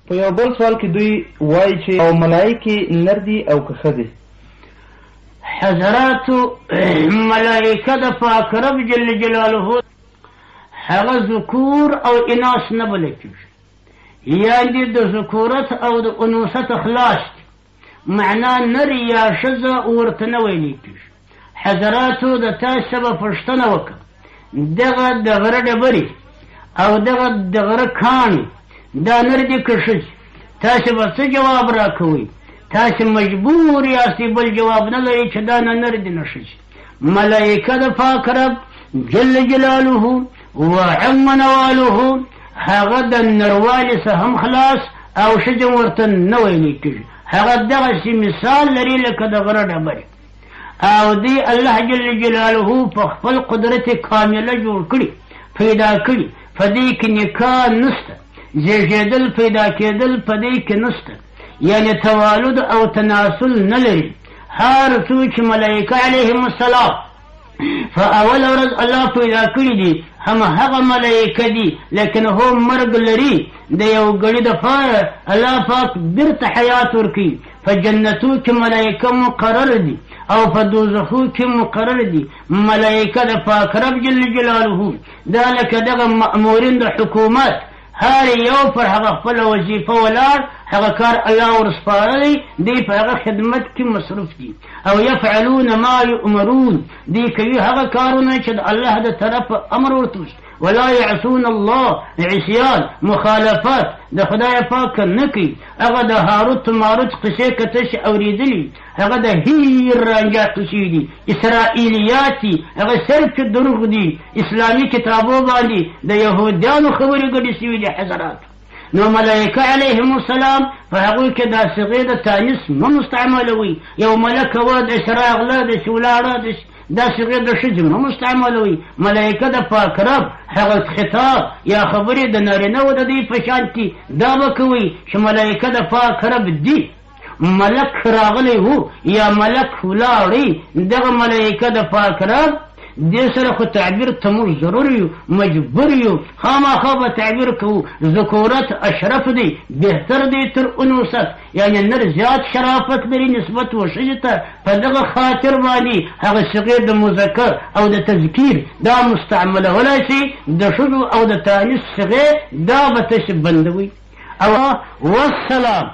په یو بل سوال کې دوی وایي چې او ملایکې نر دي او که ښځې؟ حضراتو ملائکه د پاک رب جل جلاله هغه ذکور او اناث نه بلل کېږي، یعنې د ذکورت او د انوثت خلاص دي، معنا نر یا ښځه ورته نه ویل کېږي. حضراتو د تاسو څخه به پوښتنه وکړم، دغه د غره ډبرې او دغه د غره کاڼي دا نر دي که ښځې؟ تاسو به څه جواب راکوئ؟ تاسو مجبور یاستئ، بل جواب نه لرئ چې دا نه نر دي نه ښځې. ملائکه د پاک رب جل جلاله وعم نواله هغه د نروالي څخه هم خلاص او ښځې ورته نه ویل کېږي. هغه دغسې مثال لري لکه د غره ډبرې، او دی الله جل جلاله په خپل قدرت کامله جوړ کړي پیدا کړي. په دې کې نکاح نشته، زېږېدل پیدا کېدل په دې کې نشته، یعنې توالد او تناسل نه لري. هر څو چې ملائکه علیهم السلام په اوله ورځ الله پیدا کړي دي، هم هغه ملائکه دي، لیکن هم مرګ لري. د یو ګړي دپاره الله پاک بیرته حیات ورکوي. په جنتو کې ملائکه مقرر دي او په دوزخو کې مقرر دي. ملائکه د پاک رب جل جلاله دا لکه دغه مأمورین د حکومت، هر یو پر هغه خپله وظیفه ولاړ، هغه کار الله ورسپارلی دی، په هغه خدمت کې مصروف دي. او یفعلون ما یؤمرون، دی کوي هغه کارونه چې د الله د طرفه امر ورته وشي. ولا يعصون الله، عصیان مخالفت د خدای پاک نه کوي. هغه د هاروت ماروت قصې که تاسې اورېدلي، هغه د هیر رانجا قصې دي، اسرائیلیات دي، هغه صرف چې دروغ دي. اسلامي کتابو باندې د یهودیانو خبرې ګډې سوي دي حضرات. نو ملائکه علیهم السلام په هغوی کې دا صیغې د تانیث مه مستعملوئ. یو ملکه وه داسې راغله داسې ولاړه داسې، دا صیغې د ښځې مه مستعملوئ. ملائکه د پاک رب هغه خطاب یا خبرې د نارینه و د دوی په شان کې دا به کوئ چې ملائکه د پاک رب دي. ملک راغلی وو یا ملک ولاړی، دغه ملائکه د پاک رب دې سره خو تعبیر ته موږ ضرور یو، مجبور یو، خامخا به تعبیر کوو. ذکورت اشرف دی، بهتر دی تر انوثت، یعنې نر زیات شرافت لري نسبت و ښځې ته. په دغه خاطر باندې هغه صیغې د مذکر او د تذکیر دا مستعملولای شي، د ښځو او د تانیث صیغې دا به تاسې بندوئ. او والسلام.